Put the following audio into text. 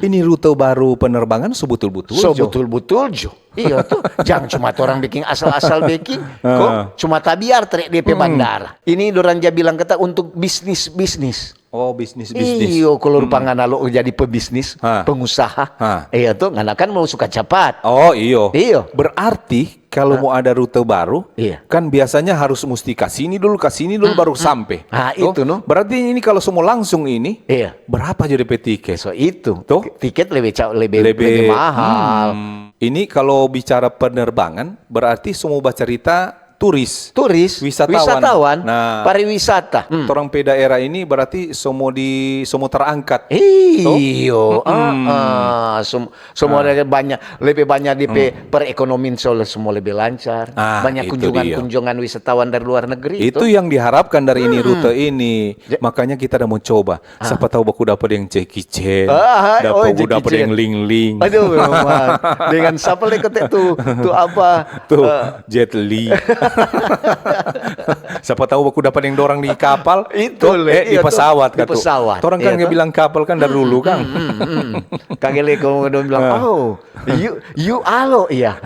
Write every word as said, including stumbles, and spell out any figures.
Ini rute baru penerbangan so butul-butul jo. So butul-butul jo. Iyo tu, jang cuma torang biking asal-asal biking, kong cuma tabiar trek depe bandara. Ini dorang ja bilang kata untuk bisnis-bisnis. Oh, bisnis-bisnis. Iyo, kalau rupa ngana lo jadi pebisnis, pengusaha. Iyo tu, ngana kan mau suka capat. Oh, iyo. Iyo. Berarti kalau mau ada rute baru, kan biasanya harus musti kasini dulu, kasini dulu, baru sampe. Ah, itu, no. Berarti ini kalau semua langsung ini, berapa jadi pe tiket? So itu. Tuh. Tiket lebih ca-, lebih, lebih mahal. Hmm. Ini kalau bicara penerbangan, berarti semua bacarita turis. Turis, wisatawan. Wisatawan, nah, pariwisata. Hmm. Torang pe daerah ini berarti semua di, semua terangkat. Iyo, ah, ah. Sem-, semua ada banyak, lebih banyak di pe-, perekonomian soalnya semua lebih lancar. Ah, banyak itu dia. Kunjungan-kunjungan wisatawan dari luar negeri. Itu yang diharapkan dari ini, rute ini. Ja- Makanya kita ada mau coba. Ah. Siapa tahu baku dapa deng Jackie Chan, dapa baku dapa deng Ling Ling. Aduh, memang. Dengan siapa lagi kote tu, tu apa? Tu, eh, Jet Li. Siapa tahu baku dapa deng dorang di kapal. Itu, eh, di pesawat, di pesawat. Torang kan bilang kapal kan dari dulu kan. Kage leko dong bilang, "Oh, you, you alo, iya."